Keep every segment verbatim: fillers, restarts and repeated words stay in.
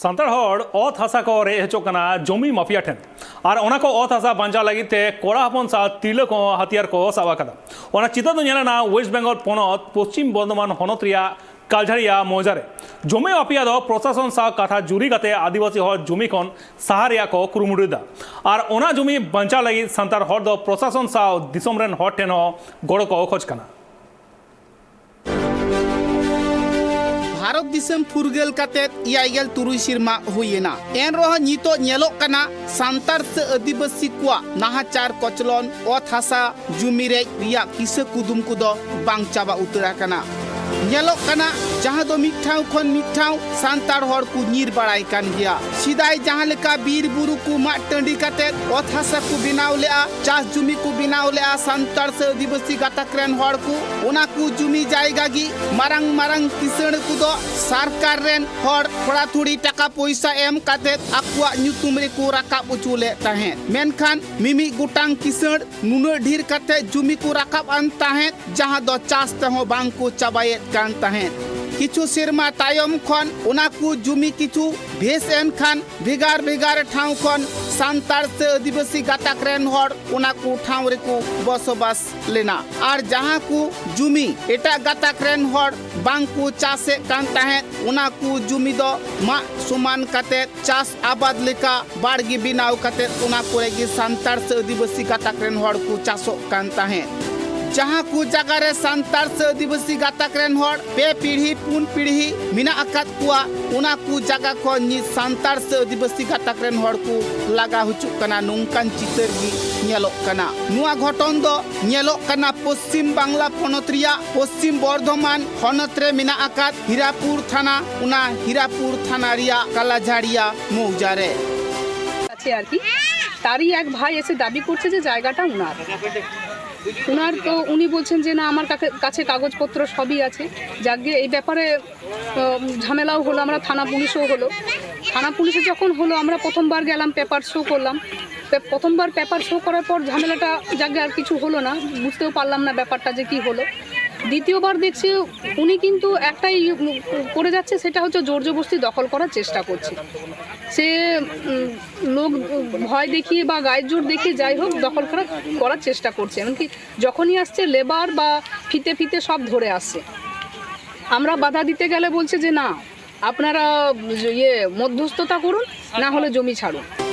ᱥᱟᱱᱛᱟᱲ ᱦᱚᱲ ᱚᱛ ᱦᱟᱥᱟ ᱠᱚ ᱨᱮᱡ ᱦᱚᱪᱚᱜ ᱠᱟᱱᱟ ᱡᱚᱢᱤ ᱢᱟᱯᱷᱤᱭᱟ ᱴᱷᱮᱱ᱾ ᱟᱨ ᱚᱱᱟ ᱠᱚ ᱚᱛ ᱦᱟᱥᱟ ᱵᱟᱧᱪᱟᱣ ᱞᱟᱹᱜᱤᱫ ᱛᱮ ᱠᱚᱲᱟ ᱦᱚᱯᱚᱱ ᱥᱟᱶ ᱛᱤᱨᱞᱟᱹ ᱠᱚᱦᱚᱸ ᱦᱟᱛᱤᱭᱟᱨ ᱠᱚ ᱥᱟᱵ ᱟᱠᱟᱫᱟ᱾ ᱚᱱᱟ ᱪᱤᱛᱟᱹᱨ ᱫᱚ ᱧᱮᱞ ᱮᱱᱟ ᱳᱭᱮᱥᱴ ᱵᱮᱝᱜᱚᱞ ᱯᱚᱱᱚᱛ ᱯᱚᱥᱪᱤᱢ ᱵᱚᱨᱫᱷᱚᱢᱟᱱ ᱦᱚᱱᱚᱛ ᱨᱮᱭᱟᱜ ᱠᱟᱞᱡᱷᱟᱲᱤᱭᱟ ᱢᱚᱣᱡᱟ ᱨᱮ᱾ ᱡᱚᱢᱤ ᱢᱟᱯᱷᱤᱭᱟ ᱫᱚ ᱯᱨᱚᱥᱟᱥᱚᱱ ᱥᱟᱶ ᱠᱟᱛᱷᱟ ᱡᱩᱨᱤ ᱠᱟᱛᱮ ᱟᱹᱫᱤᱵᱟᱹᱥᱤ ᱦᱚᱲ ᱡᱚᱢᱤ ᱠᱷᱚᱱ ᱥᱟᱦᱟ ᱨᱮᱭᱟᱜ ᱠᱚ ᱠᱩᱨᱩᱢᱩᱴᱩᱭᱮᱫᱟ᱾ ᱟᱨ ᱚᱱᱟ ᱡᱚᱢᱤ ᱵᱟᱧᱪᱟᱣ ᱞᱟᱹᱜᱤᱫ ᱥᱟᱱᱛᱟᱲ ᱦᱚᱲ ᱫᱚ ᱯᱨᱚᱥᱟᱥᱚᱱ ᱥᱟᱶ ᱫᱤᱥᱚᱢ ᱨᱮᱱ ᱦᱚᱲ ᱴᱷᱮᱱ ᱦᱚᱸ ᱜᱚᱲᱚ ᱠᱚ ᱠᱷᱚᱡᱽ ᱠᱟᱱᱟ᱾ ᱵᱷᱟᱨᱚᱛ ᱫᱤᱥᱚᱢ ᱯᱷᱩᱨᱜᱟᱹᱞ ᱠᱟᱛᱮ ᱮᱭᱟᱭ ᱜᱮᱞ ᱛᱩᱨᱩᱭ ᱥᱮᱨᱢᱟ ᱦᱩᱭ ᱮᱱᱟ᱾ ᱮᱱ ᱨᱮᱦᱚᱸ ᱱᱤᱛᱚᱜ ᱧᱮᱞᱚᱜ ᱠᱟᱱᱟ, ᱥᱟᱱᱛᱟᱲ ᱥᱮ ᱟᱹᱫᱤᱵᱟᱹᱥᱤ ᱠᱚᱣᱟᱜ ᱱᱟᱦᱟᱪᱟᱨ ᱠᱚᱪᱞᱚᱱ, ᱚᱛ ᱦᱟᱥᱟ, ᱡᱩᱢᱤ ᱨᱮᱡ ᱨᱮᱭᱟᱜ ᱠᱤᱥᱟᱹ ᱠᱩᱫᱩᱢ ᱠᱚᱫᱚ ᱵᱟᱝ ᱪᱟᱵᱟ ᱩᱛᱟᱹᱨ ᱟᱠᱟᱱᱟ᱾ ᱧᱮᱞᱚᱜ ᱠᱟᱱᱟ, ᱡᱟᱦᱟᱸ ᱫᱚ ᱢᱤᱫ ᱴᱷᱟᱶ ᱠᱷᱚᱱ ᱢᱤᱫ ᱴᱷᱟᱶ ᱥᱟᱱᱛᱟᱲ ᱦᱚᱲ ᱠᱚ ᱧᱤᱨ ᱵᱟᱲᱟᱭ ᱠᱟᱱ ᱜᱮᱭᱟ᱾ ᱥᱮᱫᱟᱭ ᱡᱟᱦᱟᱸ ᱞᱮᱠᱟ ᱵᱤᱨ ᱵᱩᱨᱩ ᱠᱚ ᱢᱟᱜ ᱴᱟᱺᱰᱤ ᱠᱟᱛᱮ ᱚᱛ ᱦᱟᱥᱟ ᱠᱚ ᱵᱮᱱᱟᱣ ᱞᱮᱜᱼᱟ, ᱪᱟᱥ ᱡᱩᱢᱤ ᱠᱚ ᱵᱮᱱᱟᱣ ᱞᱮᱜᱼᱟ ᱥᱟᱱᱛᱟᱲ ᱥᱮ ᱟᱹᱫᱤᱵᱟᱹᱥᱤ ᱜᱟᱛᱟᱠ ᱨᱮᱱ ᱦᱚᱲ ᱠᱚ, ᱚᱱᱟ ᱠᱚ ᱡᱩᱢᱤ ᱡᱟᱭᱜᱟ ᱜᱮ ᱢᱟᱨᱟᱝ ᱢᱟᱨᱟᱝ ᱠᱤᱥᱟᱹᱬ ᱠᱚᱫᱚ ᱥᱚᱨᱠᱟᱨ ᱨᱮᱱ ᱦᱚᱲ ᱛᱷᱚᱲᱟ ᱛᱷᱩᱲᱤ ᱴᱟᱠᱟ ᱯᱚᱭᱥᱟ ᱮᱢ ᱠᱟᱛᱮ ᱟᱠᱚᱣᱟᱜ ᱧᱩᱛᱩᱢ ᱨᱮᱠᱚ ᱨᱟᱠᱟᱵ ᱦᱚᱪᱚ ᱞᱮᱫ ᱛᱟᱦᱮᱸᱫ᱾ ᱢᱮᱱᱠᱷᱟᱱ ᱢᱤᱢᱤᱫ ᱜᱚᱴᱟᱝ ᱠᱤᱥᱟᱹᱬ ᱱᱩᱱᱟᱹᱜ ᱰᱷᱮᱨ ᱠᱟᱛᱮ ᱡᱩᱢᱤ ᱠᱚ ᱨᱟᱠᱟᱵ ᱟᱱ ᱛᱟᱦᱮᱸᱫ, ᱡᱟᱦᱟᱸ ᱫᱚ ᱪᱟᱥ ᱛᱮᱦᱚᱸ ᱵᱟᱝ ᱠᱚ ᱪᱟᱵᱟᱭᱮᱫ ᱠᱟᱱ ᱛᱟᱦᱮᱸᱫ᱾ ᱠᱤᱪᱷᱩ ᱥᱮᱨᱢᱟ ᱛᱟᱭᱚᱢ ᱠᱷᱚᱱ ᱚᱱᱟ ᱠᱚ ᱡᱩᱢᱤ ᱠᱤᱪᱷᱩ ᱵᱷᱮᱥ ᱮᱱ ᱠᱷᱟᱱ ᱵᱷᱮᱜᱟᱨ ᱵᱷᱮᱜᱟᱨ ᱴᱷᱟᱶ ᱠᱷᱚᱱ ᱥᱟᱱᱛᱟᱲ ᱥᱮ ᱟᱹᱫᱤᱵᱟᱹᱥᱤ ᱜᱟᱛᱟᱠ ᱨᱮᱱ ᱦᱚᱲ ᱚᱱᱟ ᱠᱚ ᱴᱷᱟᱶ ᱨᱮᱠᱚ ᱵᱚᱥᱚᱵᱟᱥ ᱞᱮᱱᱟ᱾ ᱟᱨ ᱡᱟᱦᱟᱸ ᱠᱚ ᱡᱩᱢᱤ ᱮᱴᱟᱜ ᱜᱟᱛᱟᱠ ᱨᱮᱱ ᱦᱚᱲ ᱵᱟᱝ ᱠᱚ ᱪᱟᱥᱮᱫ ᱠᱟᱱ ᱛᱟᱦᱮᱸᱫ, ᱚᱱᱟ ᱠᱚ ᱡᱩᱢᱤ ᱫᱚ ᱢᱟᱜ ᱥᱚᱢᱟᱱ ᱠᱟᱛᱮ ᱪᱟᱥ ᱟᱵᱟᱫ ᱞᱮᱠᱟ ᱵᱟᱲᱜᱮ ᱵᱮᱱᱟᱣ ᱠᱟᱛᱮ ᱚᱱᱟ ᱠᱚᱨᱮ ᱜᱮ ᱥᱟᱱᱛᱟᱲ ᱥᱮ ᱟᱹᱫᱤᱵᱟᱹᱥᱤ ᱜᱟᱛᱟᱠ ᱨᱮᱱ ᱦᱚᱲ ᱠᱚ ᱪᱟᱥᱚᱜ ᱠᱟᱱ ᱛᱟᱦᱮᱸᱫ᱾ ᱡᱟᱦᱟᱸ ᱠᱚ ᱡᱟᱭᱜᱟ ᱨᱮ ᱥᱟᱱᱛᱟᱲ ᱥᱮ ᱟᱹᱫᱤᱵᱟᱹᱥᱤ ᱜᱟᱛᱟᱠ ᱨᱮᱱ ᱦᱚᱲ ᱯᱮ ᱯᱤᱲᱦᱤ ᱯᱩᱱ ᱯᱤᱲᱦᱤ ᱢᱮᱱᱟᱜ ᱟᱠᱟᱫ ᱠᱚᱣᱟ, ᱚᱱᱟ ᱠᱚ ᱡᱟᱭᱜᱟ ᱠᱷᱚᱱ ᱱᱤᱛ ᱥᱟᱱᱛᱟᱲ ᱥᱮ ᱟᱹᱫᱤᱵᱟᱹᱥᱤ ᱜᱟᱛᱟᱠ ᱨᱮᱱ ᱦᱚᱲ ᱠᱚ ᱞᱟᱜᱟ ᱦᱚᱪᱚᱜ ᱠᱟᱱᱟ, ᱱᱚᱝᱠᱟᱱ ᱪᱤᱛᱟᱹᱨ ᱜᱮ ᱧᱮᱞᱚᱜ ᱠᱟᱱᱟ᱾ ᱱᱚᱣᱟ ᱜᱷᱚᱴᱚᱱ ᱫᱚ ᱧᱮᱞᱚᱜ ᱠᱟᱱᱟ ᱯᱚᱥᱪᱤᱢ ᱵᱟᱝᱞᱟ ᱯᱚᱱᱚᱛ ᱨᱮᱭᱟᱜ ᱯᱚᱥᱪᱤᱢ ᱵᱚᱨᱫᱷᱚᱢᱟᱱ ᱦᱚᱱᱚᱛ ᱨᱮ ᱢᱮᱱᱟᱜ ᱟᱠᱟᱫ ᱦᱤᱨᱟᱯᱩᱨ ᱛᱷᱟᱱᱟ, ᱚᱱᱟ ᱦᱤᱨᱟᱯᱩᱨ ᱛᱷᱟᱱᱟ রেয়া কালাঝাড়িয়া মৌজারে। আছে আর কি। তারই এক ভাই এসে দাবি করছে যে জায়গাটা ওনার। ওনার তো উনি বলছেন যে না, আমার কাছে, কাছে কাগজপত্র সবই আছে। যাকে এই ব্যাপারে আহ, ঝামেলাও হলো, আমরা থানা পুলিশও হলো। থানা পুলিশে যখন হলো, আমরা প্রথমবার গেলাম, পেপার শো করলাম। পে- প্রথমবার পেপার শো করার পর ঝামেলাটা, যাকে, আর কিছু হলো না, বুঝতেও পারলাম না ব্যাপারটা যে কি হলো। দ্বিতীয়বার দেখছি উনি কিন্তু একটাই করে যাচ্ছে, সেটা হচ্ছে জোর জবরদস্তি দখল করার চেষ্টা করছে। সে উম, লোক ভয় দেখিয়ে বা গায়ের জোর দেখিয়ে যাই হোক দখল করার করার চেষ্টা করছে। এমনকি যখনই আসছে লেবার বা ফিতে ফিতে সব ধরে আসছে। আমরা বাধা দিতে গেলে বলছে যে না, আপনারা ইয়ে মধ্যস্থতা করুন, না হলে জমি ছাড়ুন।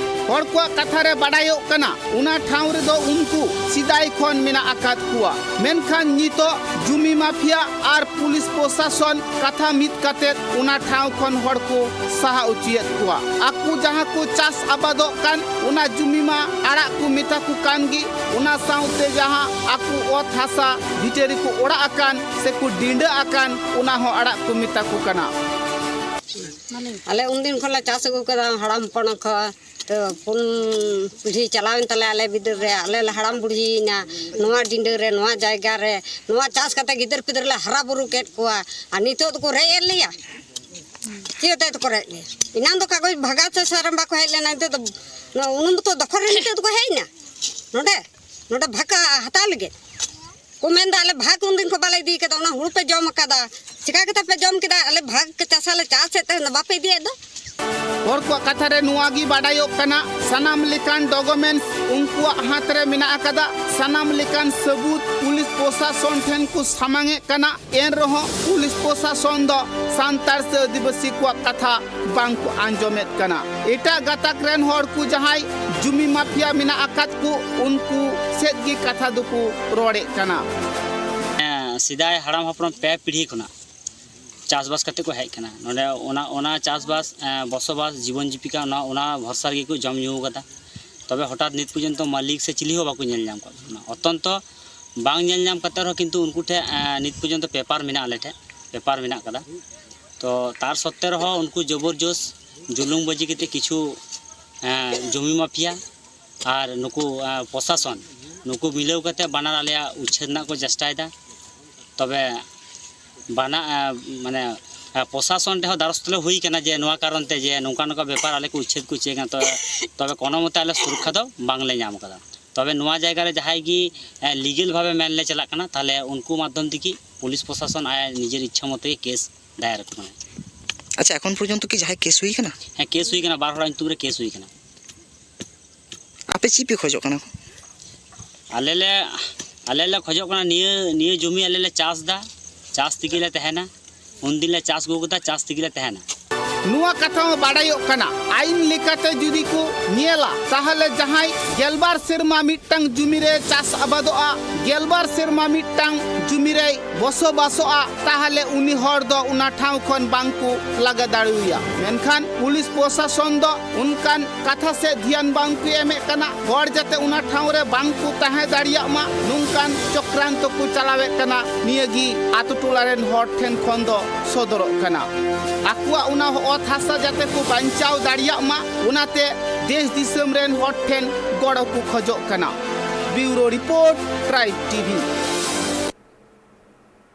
ᱦᱚᱲ ᱠᱚᱣᱟᱜ ᱠᱟᱛᱷᱟ ᱨᱮ ᱵᱟᱰᱟᱭᱚᱜ ᱠᱟᱱᱟ, ᱚᱱᱟ ᱴᱷᱟᱶ ᱨᱮᱫᱚ ᱩᱱᱠᱩ ᱥᱮᱫᱟᱭ ᱠᱷᱚᱱ ᱢᱮᱱᱟᱜ ᱟᱠᱟᱫ ᱠᱚᱣᱟ᱾ ᱢᱮᱱᱠᱷᱟᱱ ᱱᱤᱛᱚᱜ ᱡᱩᱢᱤ ᱢᱟᱯᱷᱤᱭᱟ ᱟᱨ ᱯᱩᱞᱤᱥ ᱯᱨᱚᱥᱟᱥᱚᱱ ᱠᱟᱛᱷᱟ ᱢᱤᱫ ᱠᱟᱛᱮ ᱚᱱᱟ ᱴᱷᱟᱶ ᱠᱷᱚᱱ ᱦᱚᱲ ᱠᱚ ᱥᱟᱦᱟ ᱚᱪᱚᱭᱮᱫ ᱠᱚᱣᱟ᱾ ᱟᱠᱚ ᱡᱟᱦᱟᱸ ᱠᱚ ᱪᱟᱥ ᱟᱵᱟᱫᱚᱜ ᱠᱟᱱ, ᱚᱱᱟ ᱡᱩᱢᱤ ᱢᱟ ᱟᱲᱟᱜ ᱠᱚ ᱢᱮᱛᱟ ᱠᱚ ᱠᱟᱱ ᱜᱮ᱾ ᱚᱱᱟ ᱥᱟᱶᱛᱮ ᱡᱟᱦᱟᱸ ᱟᱠᱚ ᱚᱛ ᱦᱟᱥᱟ ᱵᱷᱤᱴᱟᱹᱨᱤ ᱠᱚ ᱚᱲᱟᱜ ᱟᱠᱟᱱ ᱥᱮ ᱠᱚ ᱰᱤᱸᱰᱟᱹ ᱟᱠᱟᱱ, ᱚᱱᱟ ᱦᱚᱸ ᱟᱲᱟᱜ ᱠᱚ ᱢᱮᱛᱟ ᱠᱚ ᱠᱟᱱᱟ᱾ ᱟᱞᱮ ᱩᱱᱫᱤᱱ ᱠᱷᱚᱱ ᱞᱮ ᱪᱟᱥ ᱟᱹᱜᱩ ᱠᱟᱫᱟ, ᱦᱟᱲᱟᱢ ᱦᱚᱯᱚᱱ ᱠᱷᱚᱱ᱾ ᱛᱚ ᱯᱩᱱ ᱯᱤᱲᱦᱤ ᱪᱟᱞᱟᱣᱮᱱ ᱛᱟᱞᱮᱭᱟ ᱟᱞᱮ ᱵᱤᱫᱟᱹᱞ ᱨᱮ᱾ ᱟᱞᱮ ᱞᱮ ᱦᱟᱲᱟᱢ ᱵᱩᱲᱦᱤᱭᱮᱱᱟ ᱱᱚᱣᱟ ᱰᱤᱸᱰᱟᱹ ᱨᱮ, ᱱᱚᱣᱟ ᱡᱟᱭᱜᱟ ᱨᱮ᱾ ᱱᱚᱣᱟ ᱪᱟᱥ ᱠᱟᱛᱮ ᱜᱤᱫᱟᱹᱨ ᱯᱤᱫᱟᱹᱨ ᱞᱮ ᱦᱟᱨᱟ ᱵᱩᱨᱩ ᱠᱮᱫ ᱠᱚᱣᱟ᱾ ᱟᱨ ᱱᱤᱛᱚᱜ ᱫᱚᱠᱚ ᱨᱮᱡ ᱮᱫ ᱞᱮᱭᱟ᱾ ᱪᱮᱫ ᱦᱚᱛᱮᱡ ᱛᱮᱠᱚ ᱨᱮᱡ ᱞᱮᱭᱟ? ᱮᱱᱟᱝ ᱫᱚ ᱠᱟᱜᱚᱡᱽ ᱵᱷᱟᱜᱟ ᱥᱮ ᱥᱟᱨ ᱮᱢ ᱵᱟᱠᱚ ᱦᱮᱡ ᱞᱮᱱᱟ, ᱱᱤᱛᱚᱜ ᱫᱚ ᱩᱱᱩᱢ ᱛᱚ ᱫᱚᱠᱷᱚᱞ ᱨᱮ ᱱᱤᱛᱚᱜ ᱫᱚᱠᱚ ᱦᱮᱡ ᱮᱱᱟ ᱱᱚᱰᱮ, ᱱᱚᱰᱮ ᱵᱷᱟᱜᱽ ᱦᱟᱛᱟᱣ ᱞᱟᱹᱜᱤᱫ᱾ ᱠᱚ ᱢᱮᱱᱫᱟ, "ᱟᱞᱮ ᱵᱷᱟᱜᱽ ᱩᱱᱫᱤᱱ ᱠᱷᱚᱱ ᱵᱟᱞᱮ ᱤᱫᱤ ᱠᱟᱫᱟ, ᱚᱱᱟ ᱦᱩᱲᱩ ᱯᱮ ᱡᱚᱢ ᱟᱠᱟᱫᱟ, ᱪᱮᱠᱟ ᱠᱟᱛᱮ ᱯᱮ ᱡᱚᱢ ᱠᱮᱫᱟ? ᱟᱞᱮ ᱵᱷᱟᱜᱽ ᱪᱟᱥᱟ ᱞᱮ ᱪᱟᱥᱮᱫ ᱛᱟᱦᱮᱸ, ᱵᱟᱯᱮ ᱤᱫᱤᱭᱮᱫ ᱫᱚ?" ᱦᱚᱲ ᱠᱚᱣᱟᱜ ᱠᱟᱛᱷᱟ ᱨᱮ ᱱᱚᱣᱟ ᱜᱮ ᱵᱟᱰᱟᱭᱚᱜ ᱠᱟᱱᱟ, ᱥᱟᱱᱟᱢ ᱞᱮᱠᱟᱱ ᱰᱚᱠᱩᱢᱮᱱᱴᱥ ᱩᱱᱠᱩᱣᱟᱜ ᱦᱟᱛ ᱨᱮ ᱢᱮᱱᱟᱜ ᱟᱠᱟᱫᱟ, ᱥᱟᱱᱟᱢ ᱞᱮᱠᱟᱱ ᱥᱟᱹᱵᱩᱛ ᱯᱩᱞᱤᱥ ᱯᱨᱚᱥᱟᱥᱚᱱ ᱴᱷᱮᱱ ᱠᱚ ᱥᱟᱢᱟᱝ ᱮᱫ ᱠᱟᱱᱟ᱾ ᱮᱱ ᱨᱮᱦᱚᱸ ᱯᱩᱞᱤᱥ ᱯᱨᱚᱥᱟᱥᱚᱱ ᱫᱚ ᱥᱟᱱᱛᱟᱲ ᱥᱮ ᱟᱹᱫᱤᱵᱟᱹᱥᱤ ᱠᱚᱣᱟᱜ ᱠᱟᱛᱷᱟ ᱵᱟᱝ ᱠᱚ ᱟᱸᱡᱚᱢᱮᱫ ᱠᱟᱱᱟ᱾ ᱮᱴᱟᱜ ᱜᱟᱛᱟᱠ ᱨᱮᱱ ᱦᱚᱲ ᱠᱚ ᱡᱟᱦᱟᱸᱭ ᱡᱩᱢᱤ ᱢᱟᱯᱷᱤᱭᱟ ᱢᱮᱱᱟᱜ ᱟᱠᱟᱫ ᱠᱚ, ᱩᱱᱠᱩ ᱥᱮᱫ ᱜᱮ ᱠᱟᱛᱷᱟ ᱫᱚᱠᱚ ᱨᱚᱲᱮᱫ ᱠᱟᱱᱟ᱾ ᱥᱮᱫᱟᱭ ᱦᱟᱲᱟᱢ ᱦᱟᱯᱲᱟᱢ ᱯᱮ ᱯᱤᱲᱦᱤ ᱠᱷᱚᱱᱟᱜ ᱪᱟᱥᱵᱟᱥ ᱠᱟᱛᱮ ᱠᱚ ᱦᱮᱡ ᱠᱟᱱᱟ ᱱᱚᱰᱮ᱾ ᱚᱱᱟ ᱚᱱᱟ ᱪᱟᱥᱵᱟᱥ, ᱮᱸ, ᱵᱚᱥᱚᱵᱟᱥ, ᱡᱤᱵᱚᱱ ᱡᱤᱵᱤᱠᱟ, ᱚᱱᱟ ᱚᱱᱟ ᱵᱷᱚᱨᱥᱟ ᱨᱮᱜᱮ ᱠᱚ ᱡᱚᱢ ᱧᱩ ᱠᱟᱫᱟ᱾ ᱛᱚᱵᱮ ᱦᱚᱴᱟᱛ ᱱᱤᱛ ᱯᱚᱨᱡᱚᱱᱛᱚ ᱢᱟᱹᱞᱤᱠ ᱥᱮ ᱪᱤᱞᱤ ᱦᱚᱸ ᱵᱟᱠᱚ ᱧᱮᱞ ᱧᱟᱢ ᱠᱟᱜ ᱠᱚ ᱠᱟᱱᱟ᱾ ᱚᱛᱚᱱᱛᱚ ᱵᱟᱝ ᱧᱮᱞ ᱧᱟᱢ ᱠᱟᱛᱮ ᱨᱮᱦᱚᱸ ᱠᱤᱱᱛᱩ ᱩᱱᱠᱩ ᱴᱷᱮᱱ, ᱮᱸ, ᱱᱤᱛ ᱯᱚᱨᱡᱚᱱᱛᱚ ᱯᱮᱯᱟᱨ ᱢᱮᱱᱟᱜᱼᱟ, ᱟᱞᱮ ᱴᱷᱮᱱ ᱯᱮᱯᱟᱨ ᱢᱮᱱᱟᱜ ᱠᱟᱫᱟ᱾ ᱛᱚ ᱛᱟᱨ ᱥᱚᱛᱛᱮ ᱨᱮᱦᱚᱸ ᱩᱱᱠᱩ ᱡᱚᱵᱚᱨᱡᱚᱥ ᱡᱩᱞᱩᱢ ᱵᱟᱹᱡᱤ ᱠᱟᱛᱮ ᱠᱤᱪᱷᱩ, ᱮᱸ, ᱡᱚᱢᱤ ᱢᱟᱯᱷᱤᱭᱟ ᱟᱨ ᱱᱩᱠᱩ, ᱮᱸ, ᱯᱨᱚᱥᱟᱥᱚᱱ, ᱱᱩᱠᱩ ᱢᱤᱞᱟᱹᱣ ᱠᱟᱛᱮ ᱵᱟᱱᱟᱨ ᱟᱞᱮᱭᱟᱜ ᱩᱪᱪᱷᱮᱫ ᱨᱮᱱᱟᱜ ᱠᱚ ᱪᱮᱥᱴᱟᱭᱮᱫᱟ᱾ ᱛᱚᱵᱮ ᱵᱟᱱᱟ, ᱮᱸ, ᱢᱟᱱᱮ, ᱮᱸ, ᱯᱨᱚᱥᱟᱥᱚᱱ ᱴᱷᱮᱱ ᱦᱚᱸ ᱫᱟᱨᱚᱥ ᱛᱮᱞᱮ ᱦᱩᱭ ᱠᱟᱱᱟ ᱡᱮ ᱱᱚᱣᱟ ᱠᱟᱨᱚᱱ ᱛᱮ ᱡᱮ ᱱᱚᱝᱠᱟ ᱱᱚᱝᱠᱟ ᱵᱮᱯᱟᱨ ᱟᱞᱮ ᱠᱚ ᱩᱪᱪᱷᱮᱫ ᱠᱚ ᱪᱮᱫ ᱠᱟᱱᱟ, ᱛᱚ ᱛᱚᱵᱮ ᱠᱳᱱᱳ ᱢᱚᱛᱮ ᱟᱞᱮ ᱥᱩᱨᱚᱠᱠᱷᱟ ᱫᱚ ᱵᱟᱝᱞᱮ ᱧᱟᱢ ᱠᱟᱫᱟ᱾ ᱛᱚᱵᱮ ᱱᱚᱣᱟ ᱡᱟᱭᱜᱟ ᱨᱮ ᱡᱟᱦᱟᱸᱭ ᱜᱮ ᱞᱤᱜᱮᱞ ᱵᱷᱟᱵᱮ ᱢᱮᱱ ᱞᱮ ᱪᱟᱞᱟᱜ ᱠᱟᱱᱟ, ᱛᱟᱦᱚᱞᱮ ᱩᱱᱠᱩ ᱢᱟᱫᱽᱫᱷᱚᱢ ᱛᱮᱜᱮ ᱯᱩᱞᱤᱥ ᱯᱨᱚᱥᱟᱥᱚᱱ ᱟᱡ ᱱᱤᱡᱮᱨ ᱤᱪᱪᱷᱟ ᱢᱚᱛᱚ ᱜᱮ ᱠᱮᱥ ᱫᱟᱭᱟᱨ ᱠᱟᱱᱟ᱾ ᱟᱪᱪᱷᱟ, ᱮᱠᱷᱚᱱ ᱯᱚᱨᱡᱚᱱᱛᱚ ᱠᱤ ᱡᱟᱦᱟᱸᱭ ᱠᱮᱥ ᱦᱩᱭ ᱠᱟᱱᱟ? ᱦᱮᱸ, ᱠᱮᱥ ᱦᱩᱭ ᱠᱟᱱᱟ, ᱵᱟᱨ ᱦᱚᱲᱟᱜ ᱧᱩᱛᱩᱢ ᱨᱮ ᱠᱮᱥ ᱦᱩᱭ ᱠᱟᱱᱟ᱾ ᱟᱯᱮ ᱪᱮᱫ ᱯᱮ ᱠᱷᱚᱡᱚᱜ ᱠᱟᱱᱟ? ᱟᱞᱮ ᱞᱮ, ᱟᱞᱮ ᱞᱮ ᱠᱷᱚᱡᱚᱜ ᱠᱟᱱᱟ, ᱱᱤᱭᱟᱹ, ᱱᱤᱭᱟᱹ ᱡᱚᱢᱤ ᱟᱞᱮ ᱞᱮ ᱪᱟᱥ ᱫᱟ, ᱪᱟᱥ ᱛᱮᱜᱮ ᱞᱮ ᱛᱟᱦᱮᱱᱟ᱾ ᱩᱱᱫᱤᱱ ᱞᱮ ᱪᱟᱥ ᱟᱹᱜᱩ ᱠᱟᱫᱟ, ᱪᱟᱥ ᱛᱮᱜᱮ ᱞᱮ ᱛᱟᱦᱮᱱᱟ᱾ ᱱᱚᱣᱟ ᱠᱟᱛᱷᱟ ᱦᱚᱸ ᱵᱟᱰᱟᱭᱚᱜ ᱠᱟᱱᱟ, ᱟᱭᱤᱱ ᱞᱮᱠᱟᱛᱮ ᱡᱩᱫᱤ ᱠᱚ ᱧᱮᱞᱟ, ᱛᱟᱦᱚᱞᱮ ᱡᱟᱦᱟᱸᱭ ᱜᱮᱞᱵᱟᱨ ᱥᱮᱨᱢᱟ ᱢᱤᱫᱴᱟᱝ ᱡᱩᱢᱤ ᱨᱮ ᱪᱟᱥ ᱟᱵᱟᱫᱚᱜᱼᱟ, ᱜᱮᱞᱵᱟᱨ ᱥᱮᱨᱢᱟ ᱢᱤᱫᱴᱟᱝ ᱡᱩᱢᱤ ᱨᱮᱭ ᱵᱚᱥᱚᱵᱟᱥᱚᱜᱼᱟ, ᱛᱟᱦᱚᱞᱮ ᱩᱱᱤ ᱦᱚᱲ ᱫᱚ ᱚᱱᱟ ᱴᱷᱟᱶ ᱠᱷᱚᱱ ᱵᱟᱝ ᱠᱚ ᱞᱟᱜᱟ ᱫᱟᱲᱮᱣᱟᱭᱟ᱾ ᱢᱮᱱᱠᱷᱟᱱ ᱯᱩᱞᱤᱥ ᱯᱨᱚᱥᱟᱥᱚᱱ ᱫᱚ ᱚᱱᱠᱟᱱ ᱠᱟᱛᱷᱟ ᱥᱮᱫ ᱫᱷᱮᱭᱟᱱ ᱵᱟᱝ ᱠᱚ ᱮᱢᱮᱫ ᱠᱟᱱᱟ᱾ ᱦᱚᱲ ᱡᱟᱛᱮ ᱚᱱᱟ ᱴᱷᱟᱶ ᱨᱮ ᱵᱟᱝ ᱠᱚ ᱛᱟᱦᱮᱸ ᱫᱟᱲᱮᱭᱟᱜ ᱢᱟ, ᱱᱚᱝᱠᱟᱱ ᱪᱚᱠᱨᱟᱱᱛᱚ ᱠᱚ ᱪᱟᱞᱟᱣᱮᱫ ᱠᱟᱱᱟ᱾ ᱱᱤᱭᱟᱹ ᱜᱮ ᱟᱛᱳ ᱴᱚᱞᱟ ᱨᱮᱱ ᱦᱚᱲ ᱴᱷᱮᱱ ᱠᱷᱚᱱ ᱫᱚ ᱥᱚᱫᱚᱨᱚᱜ ᱠᱟᱱᱟ᱾ ᱟᱠᱚᱣᱟᱜ ᱚᱱᱟ ᱚᱛ ᱦᱟᱥᱟ ᱡᱟᱛᱮ ᱠᱚ ᱵᱟᱧᱪᱟᱣ ᱫᱟᱲᱮᱭᱟᱜ ᱢᱟ, ᱚᱱᱟᱛᱮ ᱫᱮᱥ ᱫᱤᱥᱚᱢ ᱨᱮᱱ ᱦᱚᱲ ᱴᱷᱮᱱ ᱜᱚᱲᱚ ᱠᱚ ᱠᱷᱚᱡᱚᱜ ᱠᱟᱱᱟ᱾ Bureau Report, Tribe TV.